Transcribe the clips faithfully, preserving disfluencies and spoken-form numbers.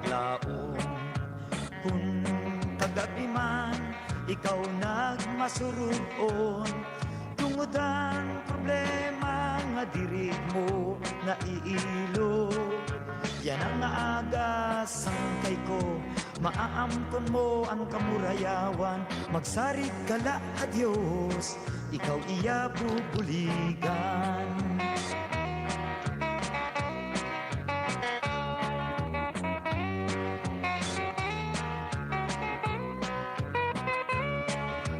Laom, kun kagab-i man ikaw nagmasurug-on, tungod han problema nga diri mo naiilo. Yana nga aga, sangkay ko, maaamkon mo an kamurayawan, magsarig ka la ha Dios, ikaw iya bubuligan.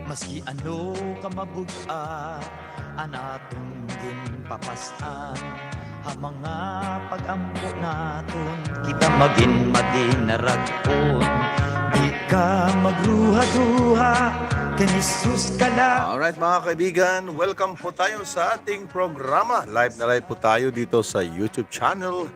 Maski ano ka mabug-at, an aton ginpapas-an, ha mga pag-ampo naton, kita magin madinarag-on. Di ka magruha-ruha, kan Jesus ka la. Alright, mga kaibigan, welcome po tayo sa ating programa. Live na live po tayo dito sa YouTube channel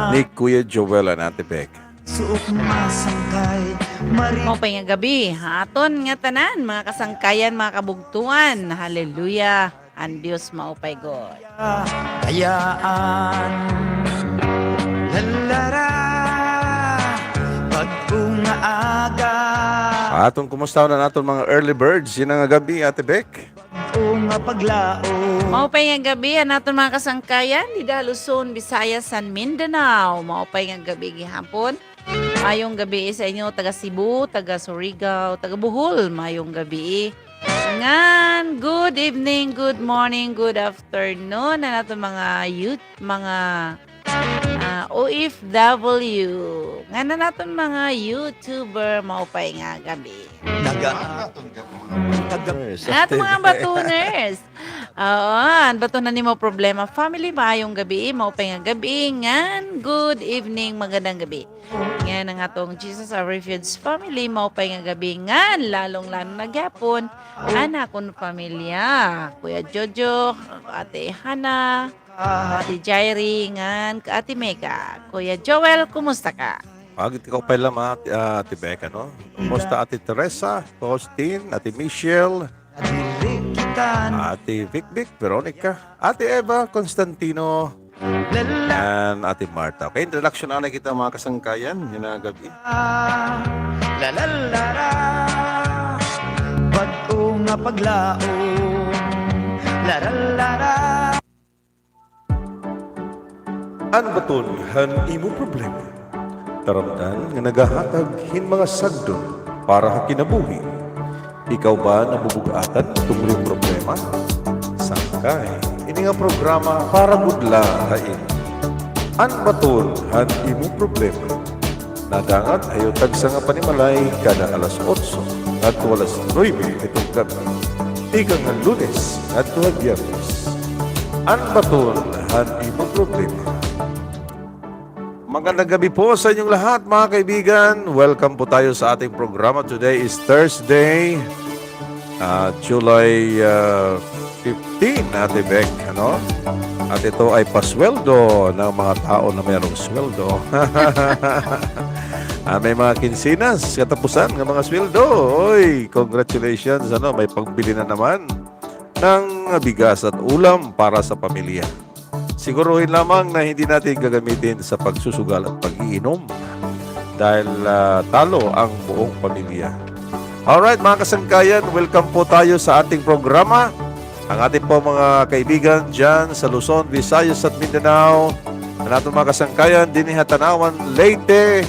ni Kuya Joel and Ate Bec. Suok masangkay, mari- Maupay nga gab-i ha aton ngatanan, mga kasangkayan, mga kabugtoan. Hallelujah. An Dios maupay gud. Kayaan. Lalara. Bag-o nga aga. Aton kumusta na naton mga early birds yana nga gab-i, Ate Bec? Maupay nga gab-i han aton mga kasangkayan dida ha Luzon, Visayas, and Mindanao. Maupay nga gab-i gihapon. Maayong gab-i sa inyo, taga Cebu, taga Surigao, taga Bohol. Maayong gab-i. Ngan, good evening, good morning, good afternoon han aton mga youth, mga ah, O F W. Ngan han aton mga YouTuber, maupay nga gab-i. Naga-, naga-, an aton mga Batuners. Oo, an Baton han Imo Problema family, maayong gab-i, maupay nga gab-i, ngan good evening, magandang gab-i. Ngan an aton Jesus Our Refuge family, maupay nga gab-i, ngan lalong-lalo na gihapon an akon pamilya, Kuya Jojo, Ate Hana, Ate Jairi, ngan Ate Mega. Kuya Joel, kumusta ka? Agi, kaupay la, Ate, ah, Ate Becca, no? Kumusta Ate Teresa, Faustin, Ate Michelle, Ate Vicvic, Veronica, Ate Eva, Constantino, and Ate Martha. Okay, introduction anay kita, mga kasangkayan, yana nga gab-i. Bag-o nga paglaom. An Baton han Imo Problema. Taramdan nga nagahatag hin mga sagdon para ha kinabuhi. Ikaw ba nabubug-atan tungod hin problema? Sangkay ini nga programa para gud la ha imo. An Baton han Imo Problema. Nadangat ha iyo tagsa nga panimalay kada alas otso ngadto alas nuebe hiton gab-i, tikang ha Lunes ngadto ha Biyernes. An Baton han Imo Problema. Magandang gabi po sa inyong lahat, mga kaibigan. Welcome po tayo sa ating programa. Today is Thursday, ah, July, ah, fifteen, Ate Bec, ano? At ito ay pasweldo ng mga tao na mayroong sweldo. Ah, may mga kinsenas, katapusan ng mga sweldo. Oy, congratulations, ano, may pagbili na naman ng bigas at ulam para sa pamilya. Siguruhin lamang na hindi natin gagamitin sa pagsusugal at pag-iinom dahil, ah, talo ang buong pamilya. Alright, mga kasangkayan, welcome po tayo sa ating programa. Ang ating po mga kaibigan dyan sa Luzon, Visayas at Mindanao, ang ating mga kasangkayan dinhi ha Tanauan, Leyte,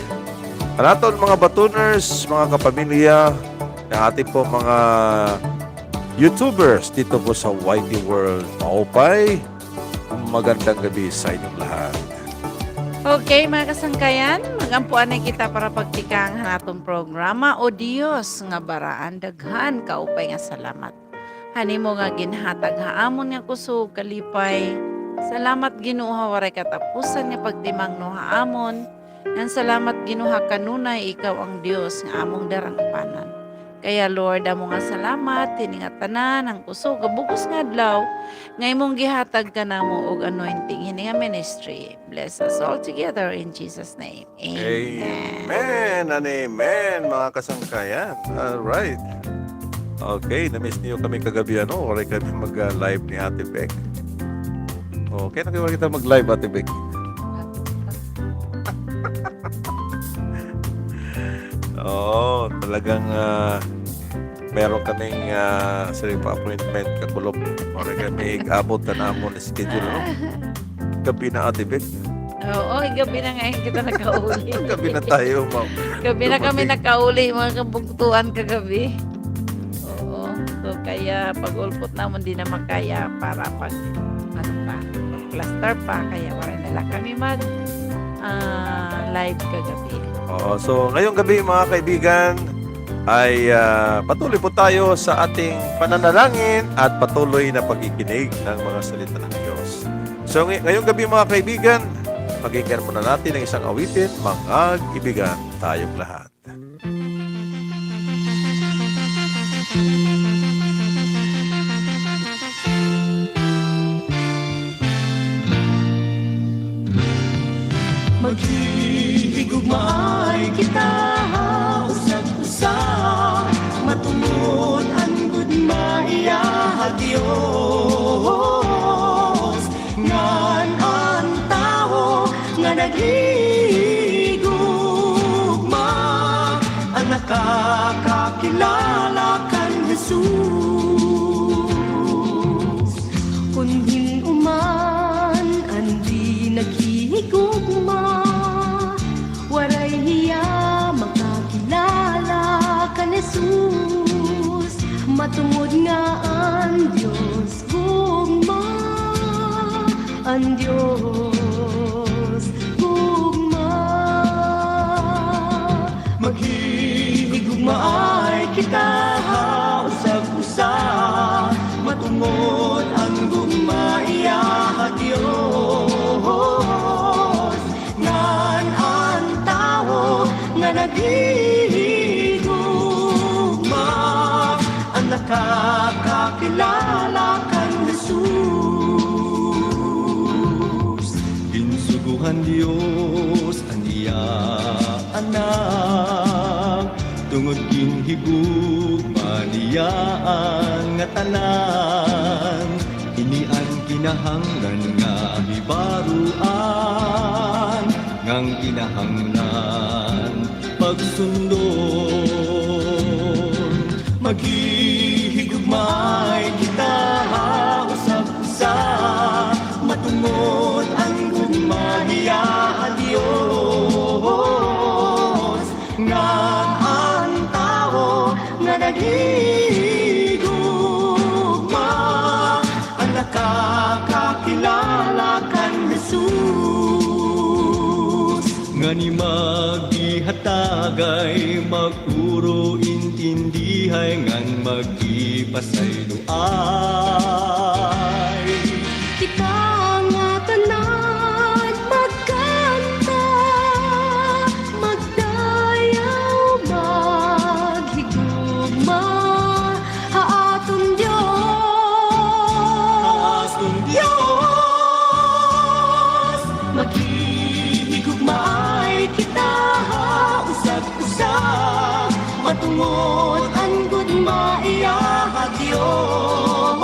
ang aton mga Batuners, mga kapamilya, ang ating po mga YouTubers dito po sa Y T World. Maupay, magandang gabi sa inyong lahat. Okay, mga kasangkayan, mag-ampo anay kita para pagtikang han aton programa. O Dios nga baraan, daghan kaupay nga salamat han imo nga ginhatag ha amon nga kusog, kalipay. Salamat, Ginoo, ha waray katapusan nga pagtimangno ha amon. Ngan salamat, Ginoo, ha kanunay ikaw an Dios nga amon darangpanan. Kaya, Lord, amo nga salamat hini nga tanan, an kusog nga bug-os nga adlaw nga imong gihatag kanamo ug anointing hini nga ministry. Bless us all together in Jesus' name. Amen. Amen and amen, mga kasangkayan. All right. Okay, na-miss niyo kami kagabi, ano? Waray kami mag, ah, live ni Ate Bec. Okay, na kayo kita mag-live, Ate Bec. Talagang, ah, meron kaming, ah, siring pa appointment, kakulop. Waray kami ig-abot han amon schedule, no? Gab-i na, Ate Bec. Oo, gab-i na ngay-an kita nakauli. Gab-i na tayo, ma'am. Gab-i na kami nakauli, mga kabugtuan, kagab-i. Oo. So, kaya pag-ulpot namon, di na makaya para pag, ano pa, plastar pa. Kaya waray na la kami mag, ah, live kagab-i. Oo, so ngayong gabi, mga kaibigan, ay, ah, patuloy po tayo sa ating pananalangin at patuloy na pagkikinig ng mga salita ng Diyos. So, ngay-, ngayong gabi, mga kaibigan, pakinggan muna natin ang isang awitin, Mangag-ibigan Tayong Lahat. Maghihigugmaay kita ha usag-usa, matungod an gugma iya ha Dios. Ngan an tawo nga naghihigugma, an nakakakilala kan Jesus. Kon hin-o man an di naghihigugma, waray hiya makakilala kan Jesus, matungod nga an Dios gugma, an Dios gugma. Maghihigugmaay kita ha usag-usa, matungod an gugma iya ha Dios. Ngan an tawo nga naghihigugma, an nakakakilala kan Jesus. Ginsugo han Dios an iya Anak, tungod ginhigugma niya an ngatanan. Ini an kinahanglan nga hibaroan, ngan kinahanglan pagsundon. Maghihigugmaay kita ha usag-usa, matungod an gugma niya ha Dios. Ngan an tawo nga naghihigugma, an nakakakilala kan Jesus. Ngani maghihatagay, magpuro intindihay, ngan maghipasayloay. Kita ngatanan magkanta, magdayaw, maghigugma ha aton Dios. Ha aton Dios. Maghihigugmaay kita ha usag-usa, matungod an gugma iya ha Dios.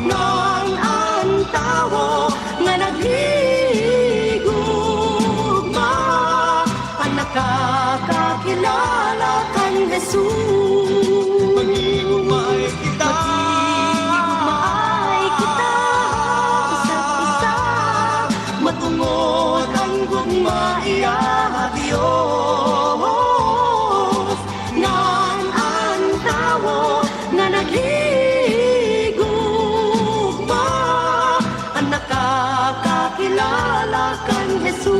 Ngan an tawo nga naghigugma, an nakakakilala kan Jesus. Maghigugmaay kita. Maghigugmaay kita. Usag-usa, matungod an gugma iya ha Dios. Ngan an tawo nga naghigugma, an nakakakilala kan Jesus.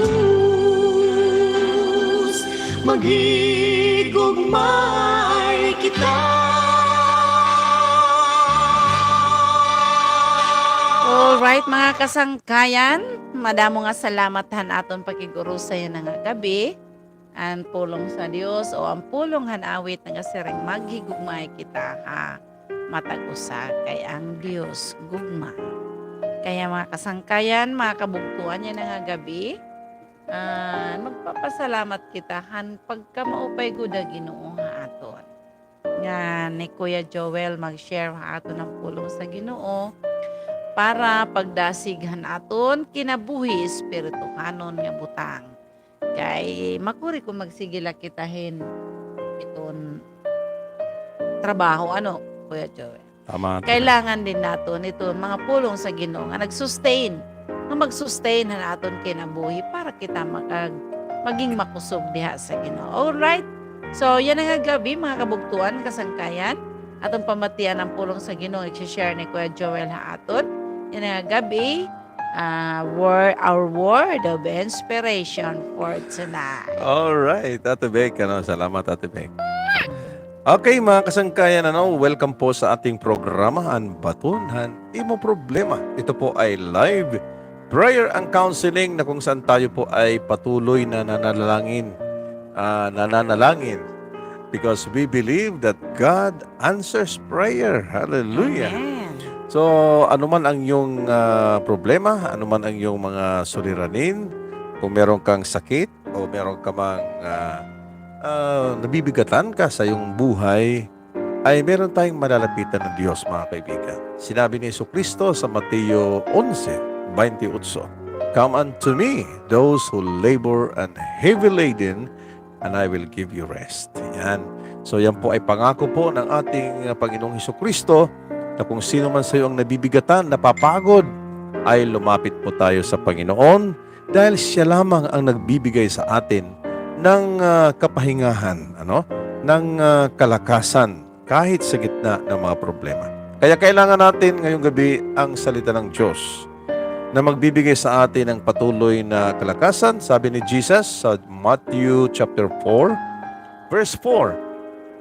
Maghigugmaay kita. Alright, mga kasangkayan, madamo nga salamat han aton pakig-urusa yana nga gabi. An pulong sa Dios o an pulong han awit nagasiring, maghigugmaay kita ha matag usa kay an Dios gugma. Kaya mga kasangkayan, mga kabugtoan yana nga gabi, ah, magpapasalamat kita han pagkamaupay gud ha Ginoo ha aton. Nga ni Kuya Joel mag-share ha aton an pulong sa Ginoo para pagdasig han aton kinabuhi espirituhanon nga butang. Kay makuri kon magsige la kita hin aton trabaho, ano, Kuya Joel? Tama, tama. Kailangan din naton iton mga pulong sa Ginoo nga nag-sustain, nga mag-sustain han aton kinabuhi para kita makag-, maging makusog diha sa Ginoo. Alright? So, yana nga gab-i, mga kabugtoan, kasangkayan, aton pamatian an pulong sa Ginoo, i-share ni Kuya Joel ha aton. Yana nga gab-i, ah, wor-, our word of inspiration for tonight. Alright, Ate Bec, ano, salamat, Ate Bec. Okay, mga kasangkayan, ano, welcome po sa ating programa, An Baton han Imo Problema. Ito po ay live prayer and counseling na kung saan tayo po ay patuloy na nananalangin, ah, nananalangin. Because we believe that God answers prayer. Hallelujah. Amen. So, ano man ang iyong, ah, problema, ano man ang iyong mga suliranin, kung meron kang sakit o meron ka mang, ah, ah, nabibigatan ka sa iyong buhay, ay meron tayong malalapitan na Diyos, mga kaibigan. Sinabi ni Jesucristo sa Mateo onse, baynte otso, "Come unto me, those who labor and heavy laden, and I will give you rest." Yan. So, yan po ay pangako po ng ating, uh, Panginoong Hesukristo na kung sino man sa iyo ang nabibigatan, napapagod, ay lumapit po tayo sa Panginoon dahil siya lamang ang nagbibigay sa atin ng, uh, kapahingahan, ano? Ng, uh, kalakasan kahit sa gitna ng mga problema. Kaya kailangan natin ngayong gabi ang salita ng Diyos na magbibigay sa atin ng patuloy na kalakasan. Sabi ni Jesus sa Matthew chapter four, verse four,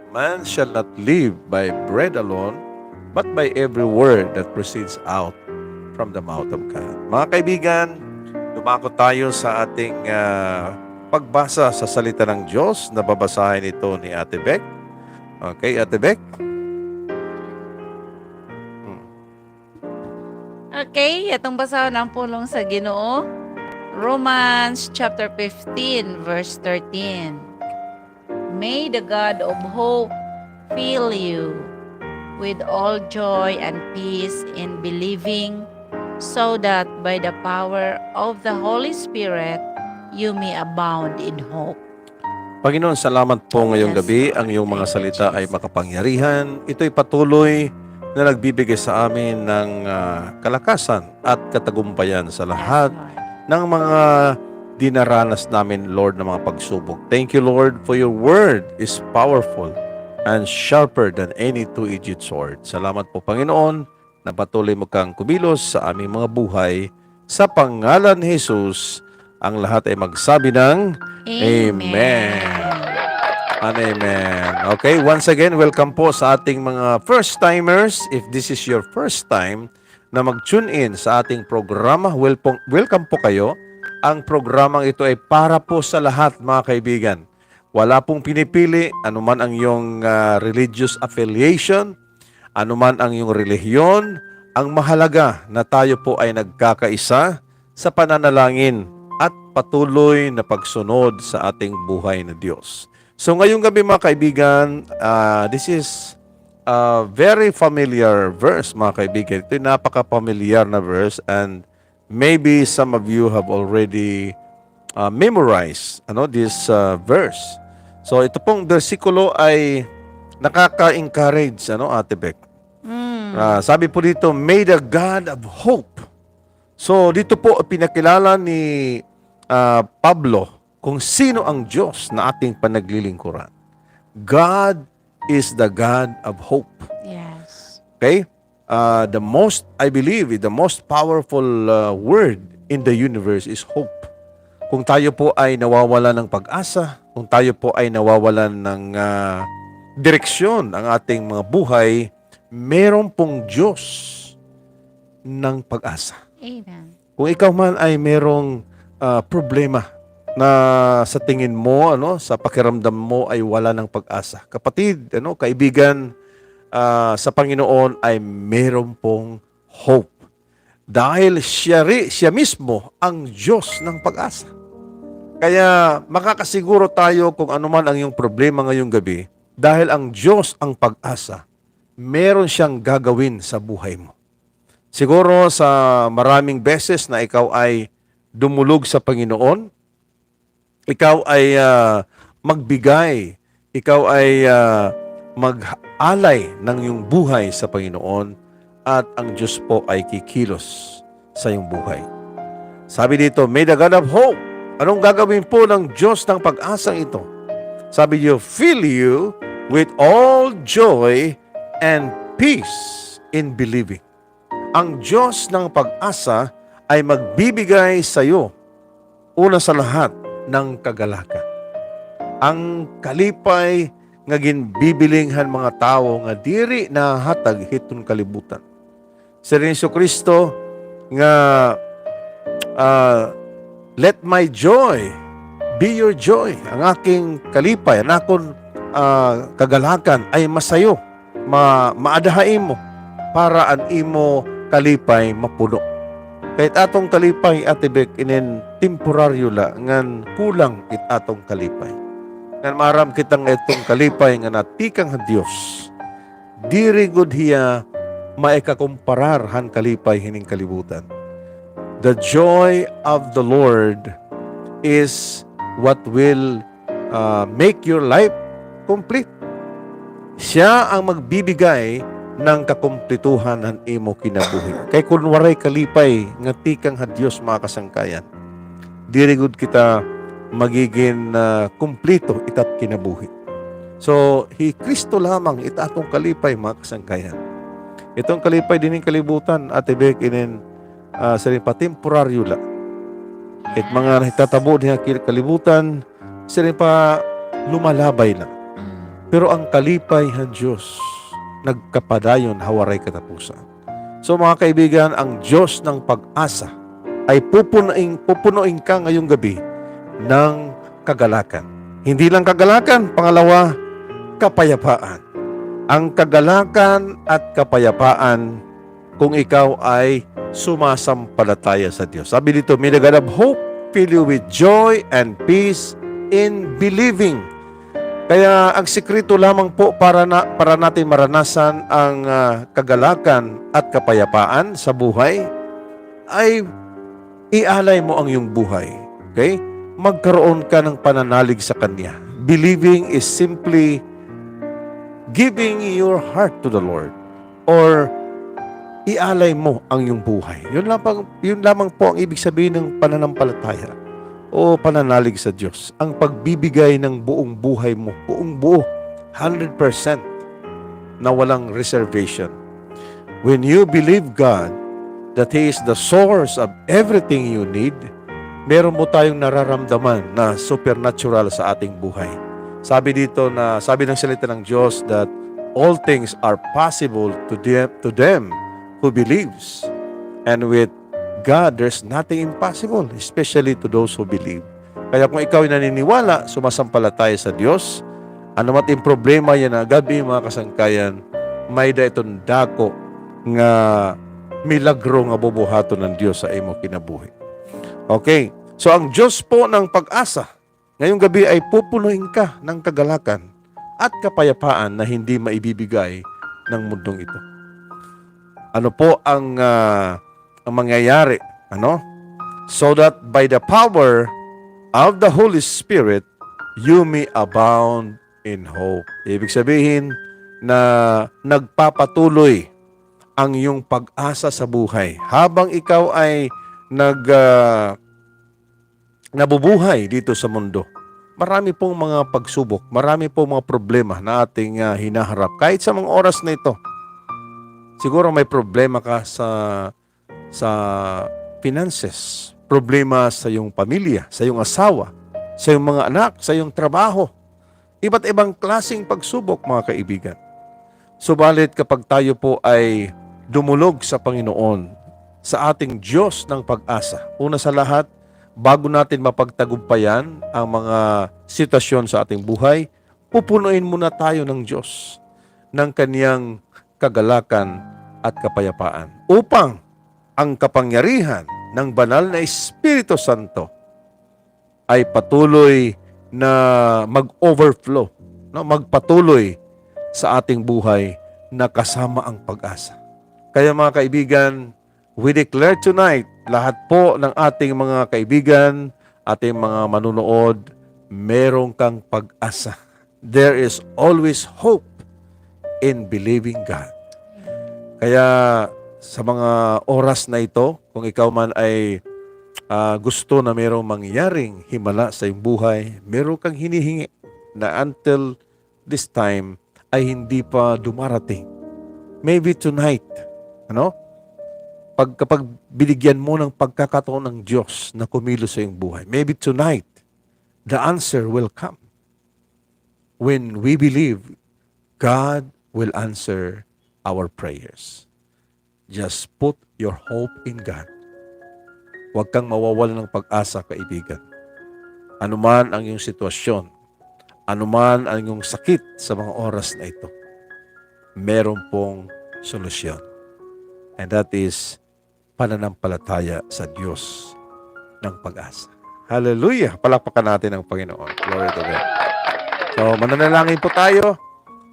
"Man shall not live by bread alone, but by every word that proceeds out from the mouth of God." Mga kaibigan, dumako tayo sa ating, ah, pagbasa sa salita ng Diyos na babasahin ito ni Ate Bec. Okay, Ate Bec? Hmm. Okay, atong basahon an pulong sa Ginoo. Romans chapter fifteen, verse thirteen. "May the God of hope fill you with all joy and peace in believing, so that by the power of the Holy Spirit, you may abound in hope." Panginoon, salamat po ngayong gabi. Ang iyong mga salita ay makapangyarihan. Ito'y patuloy na nagbibigay sa amin ng, ah, kalakasan at katagumpayan sa lahat ng mga dinaranas namin, Lord, ng mga pagsubok. Thank you, Lord, for your word is powerful and sharper than any two-edged sword. Salamat po, Panginoon, na patuloy mo kang kumilos sa aming mga buhay. Sa pangalan ni Jesus, ang lahat ay magsabi ng amen. Amen. And amen. Okay, once again, welcome po sa ating mga first-timers. If this is your first time na mag-tune in sa ating programa, wel-, welcome po kayo. Ang programang ito ay para po sa lahat, mga kaibigan. Wala pong pinipili, anuman ang iyong, ah, religious affiliation, anuman ang iyong relihiyon, ang mahalaga na tayo po ay nagkakaisa sa pananalangin at patuloy na pagsunod sa ating buhay na Diyos. So, ngayong gabi, mga kaibigan, ah, this is a very familiar verse, mga kaibigan. Ito'y napaka-familiar na verse, and maybe some of you have already, uh, memorized, ano, this, uh, verse. So, ito pong bersikulo ay nakaka-encourage, ano, Ate Bec. Mm. Ah, sabi po dito, "May the God of hope." So, dito po pinakilala ni, ah, Pablo kung sino ang Diyos na ating panaglilingkuran. God is the God of hope. Yes. Okay? Ah, the most, I believe, the most powerful, ah, word in the universe is hope. Kung tayo po ay nawawalan ng pag-asa, kung tayo po ay nawawalan ng, ah, direksyon ang ating mga buhay, meron pong Diyos ng pag-asa. Amen. Kung ikaw man ay merong, ah, problema na sa tingin mo, ano, sa pakiramdam mo ay wala ng pag-asa. Kapatid, ano, kaibigan, ah, sa Panginoon ay meron pong hope. Dahil siya ri-, siya mismo ang Diyos ng pag-asa. Kaya makakasiguro tayo kung ano man ang iyong problema ngayong gabi, dahil ang Diyos ang pag-asa, meron siyang gagawin sa buhay mo. Siguro sa maraming beses na ikaw ay dumulog sa Panginoon, ikaw ay, ah, magbigay Ikaw ay, ah, mag-alay ng iyong buhay sa Panginoon at ang Diyos po ay kikilos sa iyong buhay. Sabi dito, "May the God of hope." Anong gagawin po ng Diyos ng pag-asang ito? Sabi niyo, "Fill you with all joy and peace in believing." Ang Diyos ng pag-asa ay magbibigay sa iyo, una sa lahat, ng kagalakan. Ang kalipay nga ginbibiling han mga tawo nga diri nahahatag hiton kalibutan. Siring ni Jesucristo nga, ah, "Let my joy be your joy." Ang aking kalipay, ang akon, ah, kagalakan ay masayo, ma-, maada ha imo, para an imo kalipay mapuno. Kay it aton kalipay, Ate Bec, inin temporaryo la, ngan kulang it aton kalipay. Ngan maaram kita nga iton kalipay nga natikang ha Dios, diri gud hiya maikakumparar han kalipay hining kalibutan. The joy of the Lord is what will, ah, make your life complete. Siya ang magbibigay ng kakumplituhan han imo kinabuhi. Kay kun waray kalipay nga tikang ha Dios, mga kasangkayan, diri gud kita magigin, ah, kumplito itat kinabuhi. So, hi Kristo lamang it aton kalipay, mga kasangkayan. Iton kalipay dinhi ha kalibutan, Ate Bec, inin, ah, siring pa temporaryo la. It mga nahitatabo dinhi ha kil-, kalibutan, siring pa lumalabay la. Pero ang kalipay han Dios nagkapadayon ha waray katapusan. So, mga kaibigan, ang Diyos ng pag-asa ay pupunuin, pupunuin ka ngayong gabi ng kagalakan. Hindi lang kagalakan, pangalawa, kapayapaan. Ang kagalakan at kapayapaan kung ikaw ay sumasampalataya sa Diyos. Sabi dito, "May the God of hope fill you with joy and peace in believing." Kaya ang sikreto lamang po para na, para natin maranasan ang, ah, kagalakan at kapayapaan sa buhay ay ialay mo ang iyong buhay. Okay? Magkaroon ka ng pananalig sa Kanya. Believing is simply giving your heart to the Lord, or ialay mo ang iyong buhay. Yun lamang, yun lamang po ang ibig sabihin ng pananampalataya o pananalig sa Diyos. Ang pagbibigay ng buong buhay mo, buong buo, hundred percent, na walang reservation. When you believe God, that He is the source of everything you need, meron po tayong nararamdaman na supernatural sa ating buhay. Sabi dito na, sabi ng salita ng Diyos that all things are possible to them, to them who believes. And with God, there's nothing impossible, especially to those who believe. Kaya kung ikaw ay naniniwala, sumasampalataya sa Diyos, ano man it problema yana gab-i, mga kasangkayan, may-ada iton dako nga milagro nga bubuhaton ng Diyos sa imo kinabuhi. Okay. So, ang Diyos po ng pag-asa, ngayong gabi ay pupunuin ka ng kagalakan at kapayapaan na hindi maibibigay ng mundong ito. Ano po ang, ah, ang mangyayari? Ano? "So that by the power of the Holy Spirit, you may abound in hope." Ibig sabihin na nagpapatuloy ang iyong pag-asa sa buhay. Habang ikaw ay nag, ah, nabubuhay dito sa mundo, marami pong mga pagsubok, marami pong mga problema na ating, ah, hinaharap. Kahit sa mga oras na ito, siguro may problema ka sa, sa finances, problema sa iyong pamilya, sa iyong asawa, sa iyong mga anak, sa iyong trabaho. Iba't ibang klaseng pagsubok, mga kaibigan. Subalit kapag tayo po ay dumulog sa Panginoon, sa ating Diyos ng pag-asa, una sa lahat, bago natin mapagtagumpayan ang mga sitwasyon sa ating buhay, pupunuin muna tayo ng Diyos ng kaniyang kagalakan at kapayapaan upang ang kapangyarihan ng Banal na Espiritu Santo ay patuloy na mag-overflow, no? Magpatuloy sa ating buhay na kasama ang pag-asa. Kaya, mga kaibigan, we declare tonight, lahat po ng ating mga kaibigan, ating mga manunood, meron kang pag-asa. There is always hope in believing God. Kaya sa mga oras na ito, kung ikaw man ay, ah, gusto na merong mangyaring himala sa iyong buhay, meron kang hinihingi na until this time ay hindi pa dumarating. Maybe tonight, ano? Pag, kapag binigyan mo ng pagkakataon ng Diyos na kumilos sa iyong buhay, maybe tonight, the answer will come. When we believe, God will answer our prayers. Just put your hope in God. Huwag kang mawawalan ng pag-asa, kaibigan. Anuman ang iyong sitwasyon, anuman ang iyong sakit sa mga oras na ito, meron pong solusyon. And that is pananampalataya sa Diyos ng pag-asa. Hallelujah! Palakpakan natin ang Panginoon. Glory to God. So, mananalangin po tayo.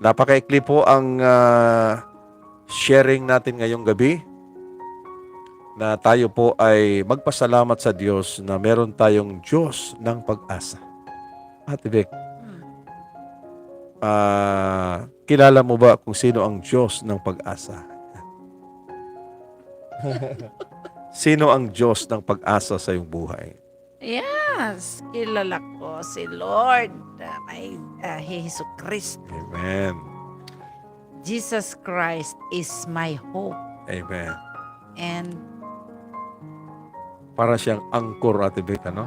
Napakaikli po ang, ah, sharing natin ngayong gabi na tayo po ay magpasalamat sa Diyos na meron tayong Diyos ng pag-asa. Ate Bec, ah, kilala mo ba kung sino ang Diyos ng pag-asa? Sino ang Diyos ng pag-asa sa iyong buhay? Yes, kilala ko si Lord, ah, may, ah, Jesucristo. Amen. Jesus Christ is my hope. Amen. And para siyang anchor, Ate Bec, ano?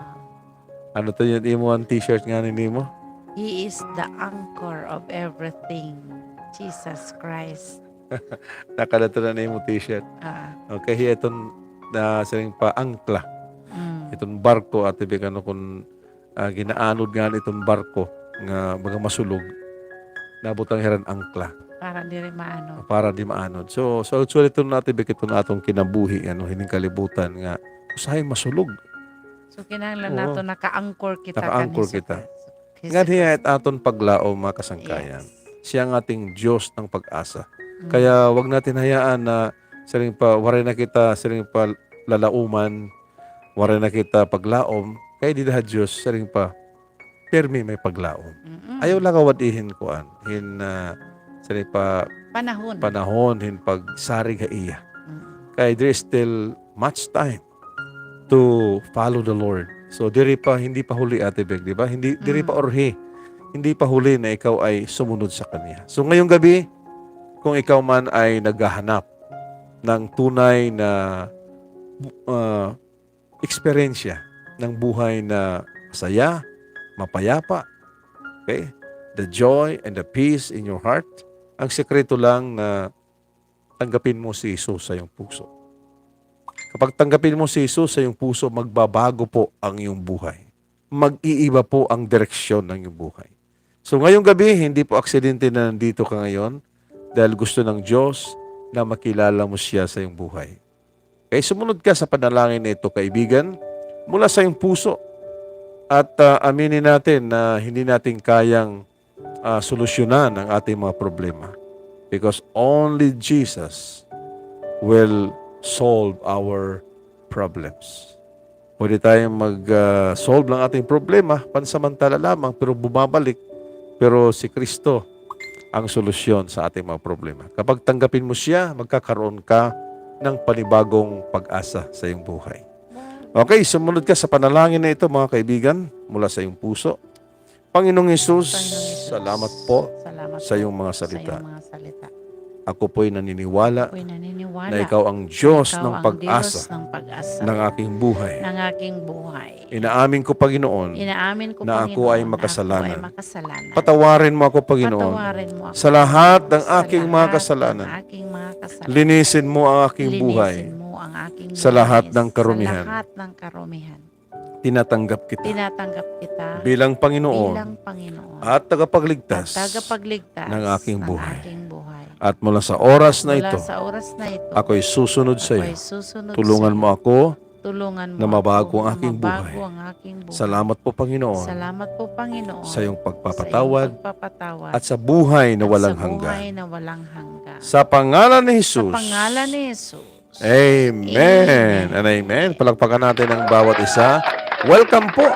Ano to yung imo ang t-shirt nga ni nimo? He is the anchor of everything. Jesus Christ. Nakadto na nimo t-shirt. Ah. Okay, hiya iton na siring pa angkla. Mm. Iton barko, Ate Bec, ano, kun, ah, ginaanod nga iton barko nga baga masulog, nabutang hiran angkla. Para diri maanod. Para di maanod. So, so actually, iton, Ate Bec, iton atong kinabuhi, ano, hining kalibutan nga usahay masulog. So, kinahanglan nato naka-anchor kita kan Jesucristo. Naka-anchor kita. Ngan hiya it aton paglaom, mga kasangkayan. Yes. Siya ang ating Diyos ng pag-asa. Mm. Kaya wag natin hayaan na siring pa, waray na kita, siring pa, lalauman, waray na kita paglaom, kay dida ha Diyos, siring pa, pirmi may paglaom. Mm-mm. Ayaw lakawad ihin kuan, hin, ah, siring pa, panahon, hin pagsarig ha iya. Mm. Kay there is still much time to follow the Lord. So, diri pa, hindi pa huli, Ate Bec, di ba? Hindi, diri pa orhi. Hindi pa huli na ikaw ay sumunod sa Kanya. So, ngayong gabi, kung ikaw man ay naghahanap ng tunay na, ah, eksperyensya ng buhay na masaya, mapayapa, okay? The joy and the peace in your heart. Ang sekreto lang na tanggapin mo si Jesus sa iyong puso. Kapag tanggapin mo si Jesus sa iyong puso, magbabago po ang iyong buhay. Mag-iiba po ang direksyon ng iyong buhay. So, ngayong gabi, hindi po aksidente na nandito ka ngayon dahil gusto ng Diyos na makilala mo siya sa iyong buhay. Kaya sumunod ka sa panalangin na ito, kaibigan, mula sa iyong puso. At, ah, aminin natin na hindi natin kayang ah, solusyonan ang ating mga problema. Because only Jesus will solve our problems. Pwede tayong mag, ah, solve ng ating problema, pansamantala lamang, pero bumabalik. Pero si Kristo ang solusyon sa ating mga problema. Kapag tanggapin mo siya, magkakaroon ka ng panibagong pag-asa sa iyong buhay. Okay, sumunod ka sa panalangin na ito, mga kaibigan, mula sa iyong puso. Panginoong Hesus, salamat po sa iyong mga salita. Ako po'y naniniwala na ikaw ang Diyos ng pag-asa ng aking buhay. Inaamin ko, Panginoon, na ako ay makasalanan. Patawarin mo ako, Panginoon, sa lahat ng aking mga kasalanan. Linisin mo ang aking buhay sa lahat ng karumihan. Tinatanggap kita bilang Panginoon at tagapagligtas ng aking buhay. At mula sa oras na ito, ako'y susunod sa iyo. Tulungan mo ako na mabago ang aking buhay. Salamat po, Panginoon, sa iyong pagpapatawad at sa buhay na walang hanggan. Sa pangalan ni Jesus. Amen and amen. Palakpakan natin ang bawat isa. Welcome po.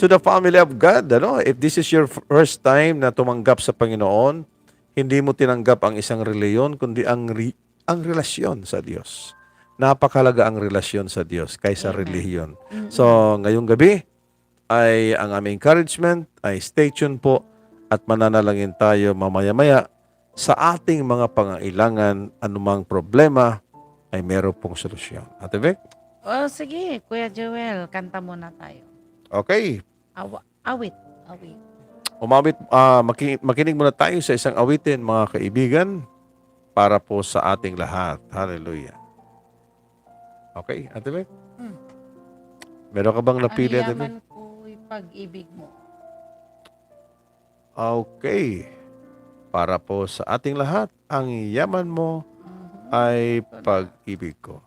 to the family of God, ano? If this is your first time na tumanggap sa Panginoon, hindi mo tinanggap ang isang relihiyon, kundi ang re-, ang relasyon sa Diyos. Napakahalaga ang relasyon sa Diyos kaysa relihiyon. So, ngayong gabi ay ang aming encouragement ay stay tuned po at mananalangin tayo mamaya-maya sa ating mga pangailangan, anumang problema ay meron pong solusyon. Ate Bec? O, sige, Kuya Joel, kanta muna tayo. Okay. Awa-, awit, awit. Umawit, ah, maki-, makinig muna tayo sa isang awitin, mga kaibigan, para po sa ating lahat. Hallelujah. Okay, Ate Bec? Hmm. Meron ka bang napili, Ate Bec? Ang yaman ko'y pag-ibig mo. Okay. Para po sa ating lahat, ang yaman mo ay pag-ibig ko.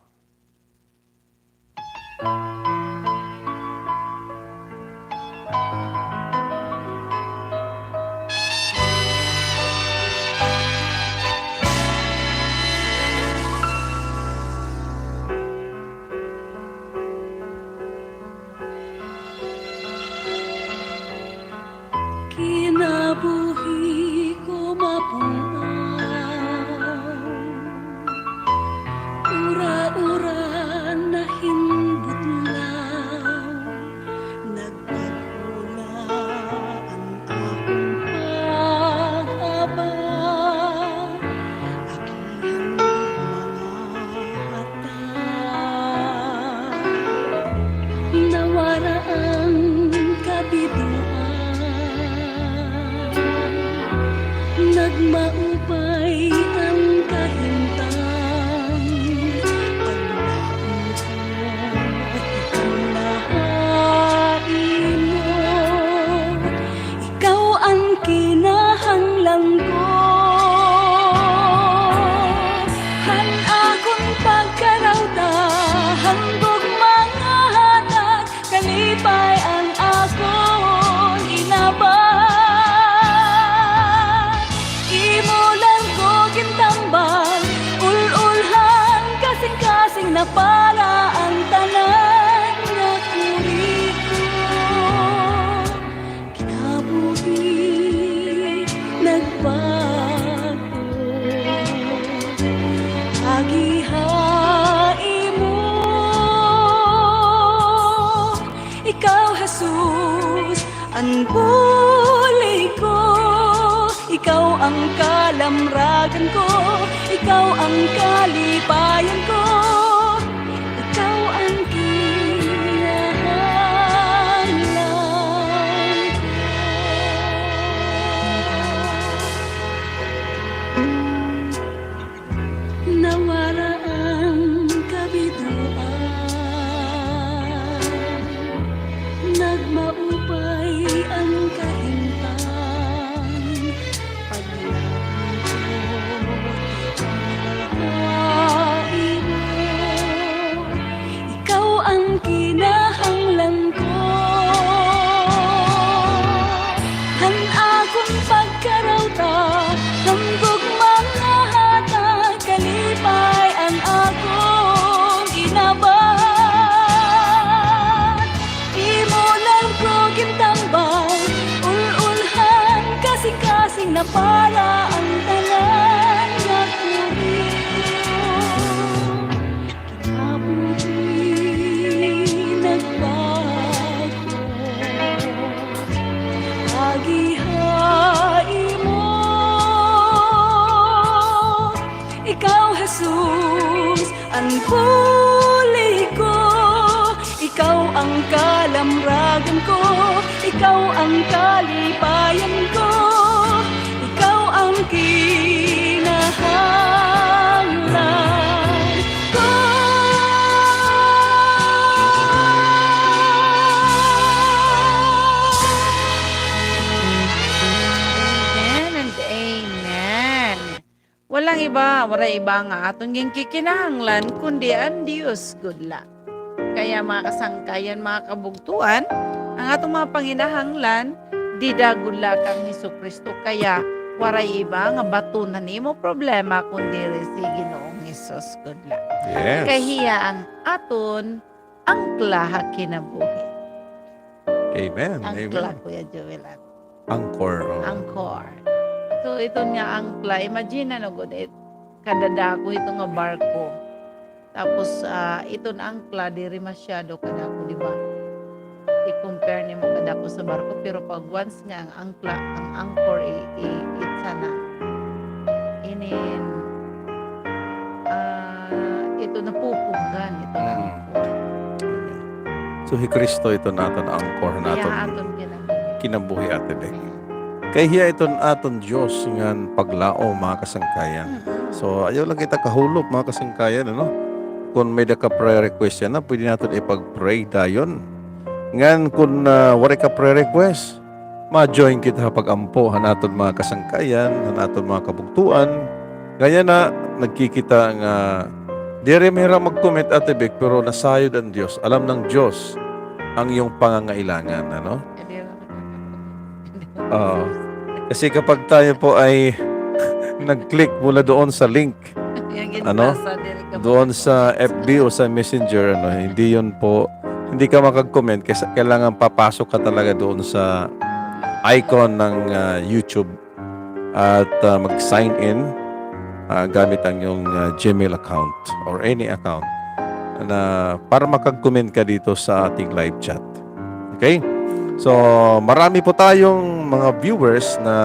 Kinabuhi ko mapun-aw, ura-ura na hin budlaw, nagpaghula an akon pag-aba. Agihan mga hata, nawara an kabidoan, nagmaupay an kahimtang, paglaom ko an lain mo. Ikaw an kinahanglan ko. Han akon pagkarawta, han gugma nga hatag, kalipay an akon inaba. Imo la ko gintambal, ul-ul han kasingkasing na para an tanan nga kuriko. Kinabuhi nagbago, agi ha imo. Ikaw, Jesus, an bulig ko. Ikaw an kalamragan ko. Ikaw an kalipayan ko. Ikaw an kinahanglan ko. Nawara an kabidoan, nagmaupay an kahimtang. Paglaom ko, ikaw an kinahanglan ko. Han akon pagkarawta, han gugma nga hatag, kalipay an akon inaba. Imo la ko gintambal, ul-ul han kasingkasing na para an tanan nga kuriko. Kinabuhi nagbago, agi ha imo. Ikaw, Jesus, an bulig ko. Ikaw an kalamragan ko. Ikaw an kalipayan ko. Ikaw an kinahanglan ko. Amen and amen. Walang iba, waray iba nga aton ginkikinahanglan kundi an Dios gud la. Kaya, mga kasangkayan, mga kabugtuan, an aton mga panginahanglan dida gud la kan Hesukristo. Kaya waray iba nga baton han imo problema kundi diri si Ginoong Hesus gud la. Yes. Kay hiya an aton angkla ha kinabuhi. Amen. Angkla, amen. Kuya Joel, ah. Angkor, oh. Angkor. So, iton nga angkla, imagine na gud, eh, kadadako ito nga barko. Tapos, ah, iton angkla, diri masyado kadako, di ba? I-compare nimo kadako sa barko, pero pag once nga ang angkla, ang angkor, i-, i-, itsa na. Inin, ah, ito napupuggan, ito na. Mm. So, hi Kristo ito naton angkor naton kinabuhi, Ate Bec. Kay hiya iton aton Dios ngan paglaom, mga kasangkayan. Mm. So, ayaw lang kita kahulop, mga kasangkayan, ano? Kon may-ada ka prayer request yana, pwede naton ipag-pray dayon. Ngan kon, ah, waray ka prayer request, ma-join kita ha pag-ampo han aton mga kasangkayan, han aton mga kabugtoan. Kay yana, nagkikita nga diri man hira mag-comment, Ate Bec, pero nasayod an Dios. Alam ng Diyos ang iyong pangangailangan, ano? Oo. Kasi kapag tayo po ay nag-click mula doon sa link, ano? Doon sa F B o sa Messenger, ano, hindi yun po, hindi ka makag-comment kasi kailangan papasok ka talaga doon sa icon ng, ah, YouTube at, ah, mag-sign in, ah, gamit ang iyong, ah, Gmail account or any account na para makag-comment ka dito sa ating live chat. Okay? So, marami po tayong mga viewers na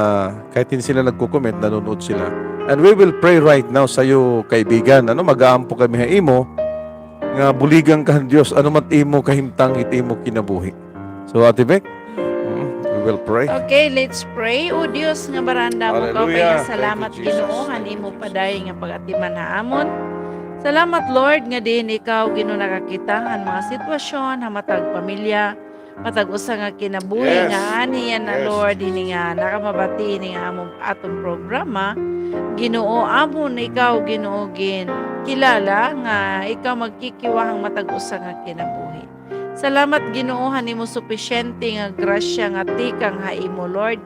kahit hindi sila nagko-comment, nanonood sila. And we will pray right now sa iyo, kaibigan. Ano, mag-aampo kami ha imo, nga buligan ka han Dios, ano man imo kahimtang, it imo kinabuhi. So, Ate Bec, mm, we will pray. Okay, let's pray. O Dios nga barandamo, kaupay nga salamat, Ginoo, han imo padayon nga pag-atiman ha amon. Salamat, Lord, nga diin ikaw, Ginoo, nakakita han mga sitwasyon ha matag pamilya, matag usa nga kinabuhi nga ani yana, Lord, ini nga nakamabati ini nga amon aton programa. Ginoo, amon ikaw, Ginoo, ginkilala nga ikaw magkikiwa han matag usa nga kinabuhi. Salamat, Ginoo, han imo supisyente nga grasya nga tikang ha imo, Lord.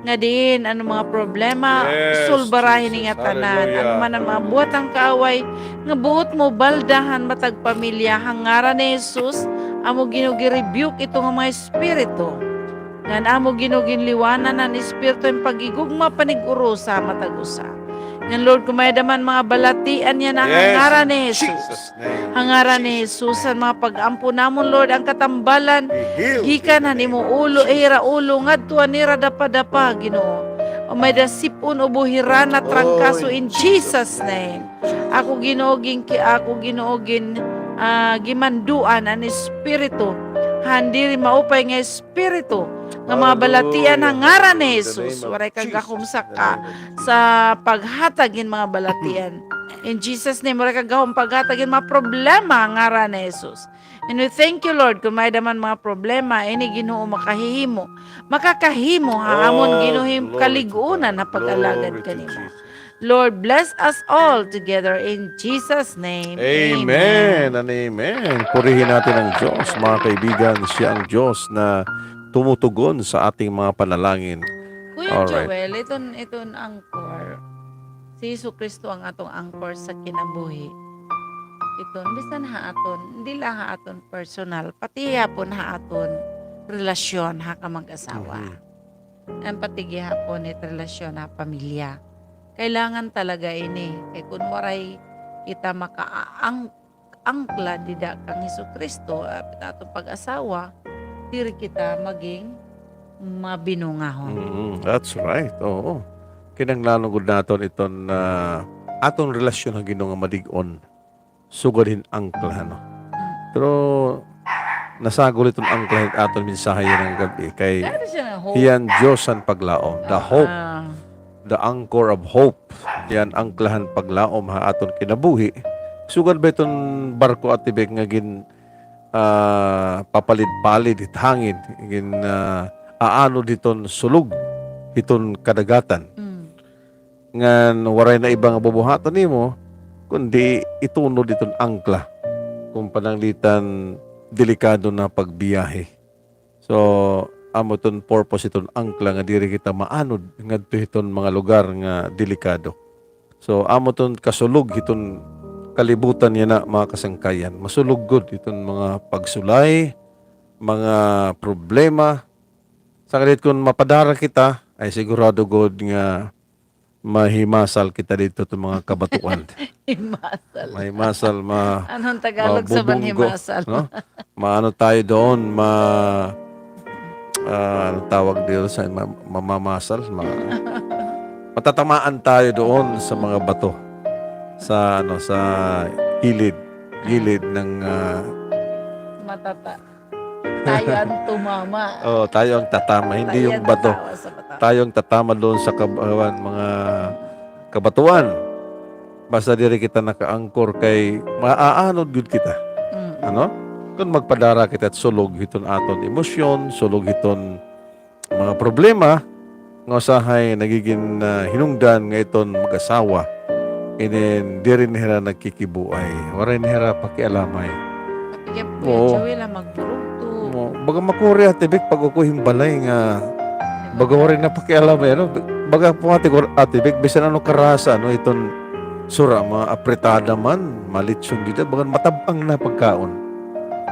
Nga diin an mga problema, solbara hini nga tanan. Ano man an mga buhat han kaaway nga buot mo balda han matag pamilya, ha ngaran ni Jesus, amo, Ginoo, gi-rebuke ito nga mga espiritu. Ngan amo, Ginoo, ginliwanan han espiritu hin paghigugma, panig-urosa ha matag usa. Ngan, Lord, kon may-ada man mga balatian yana, ha ngaran ni Jesus. Ha ngaran ni Jesus, an mga pag-ampo namon, Lord, an katambalan gikan han imo ulo, hira ulo, ngadto han hira dapadapa, Ginoo. O may-ada sip-on, ubo, hirana, trangkaso, in Jesus' name. Ako, Ginoo, gin-, ako, Ginoo, gin-, ah, gimanduan an espiritu han diri maupay nga espiritu nga mga balatian ha ngaran ni Jesus. Waray ka gahom sa ka-, sa paghatag hin mga balatian. In Jesus' name, waray ka gahom paghatag hin mga problema ha ngaran ni Jesus. And we thank you, Lord, kon may-ada man mga problema, ini, Ginoo, makahihimo, makakahimo ha amon, Ginoo, hin kalig-unan ha pag-alagad kanimo. Lord, bless us all together in Jesus' name. Amen and amen. Purihin natin ang Diyos, mga kaibigan. Siya ang Diyos na tumutugon sa ating mga panalangin. Kuya Joel, iton, iton angkor, si Jesu-Cristo an aton angkor sa kinabuhi. Iton, bisan ha aton, diri la ha aton personal, pati gihapon ha aton relasyon ha kamag-asawa. Mhm. An pati gihapon it relasyon ha pamilya. Kailangan talaga ini. Kay kon waray kita makaangkla dida kan Jesu-Cristo, ah, ha aton pag-asawa, diri kita maging mabinungahon. Mm, that's right. Oo. Kinahanglan gud naton iton, ah, aton relasyon ha Ginoo nga madig-on. Sugad hin angkla, no? Pero nasagol iton angkla hin aton mensahe yana nga gab-i kay hiya an Diyos han paglaom, the hope, the anchor of hope. Hiya an angkla han paglaom ha aton kinabuhi. Sugad ba iton barko, Ate Bec, nga gin, ah, papalid-palid hit hangin, gin, ah, aanod hiton sulog hiton kadagatan. Mm. Ngan waray na iba nga bubuhaton nimo, kundi itunod iton angkla. Kon pananglitan, delikado na pagbiyahe. So, amo iton purpose iton angkla nga diri kita maanod ngadto hiton mga lugar nga delikado. So, amo iton kasulog hiton kalibutan yana, mga kasangkayan. Masulog gud iton mga pagsulay, mga problema. Sanglit kon mapadara kita, ay sigurado gud nga mahimasal kita didto ha mga kabatuan. Himasal. Mahimasal, ma-, Anong Tagalog sa mabubunggo, panhimasal? No? Maano tayo doon, ma-, ah, ano tawag dito sa ma-, mamamasal? Ma-, matatamaan tayo doon sa mga bato. Sa, ano, sa gilid. Gilid ng, ah, Matata-, tayo ang tumama. Oo, tayo ang tatama, hindi yung bato. Tayo ang tatama sa bato. Tayo ang tatama doon sa kab-, ewan, mga kabatuan. Basta diri kita nakaangkor kay maaanod gud kita. Mm. Ano? Kon magpadara kita sulog hiton aton emosyon, sulog hiton mga problema nga usahay nagigin, ah, hinungdan nga iton mag-asawa. Inin diri na hira nagkikibuay. Waray na hira pakialamay. Pati kay Kuya Joel, ah, magburugto. Oo. Baga makuri, Ate Bec, pag-ukoy hin balay nga baga waray na pakialamay, ano? Baga po, Ate Gor-, Ate Bec, bisan ano karasa, ano, iton sura, mga apritada man, malitson dida, baga matab-ang na pagkaon.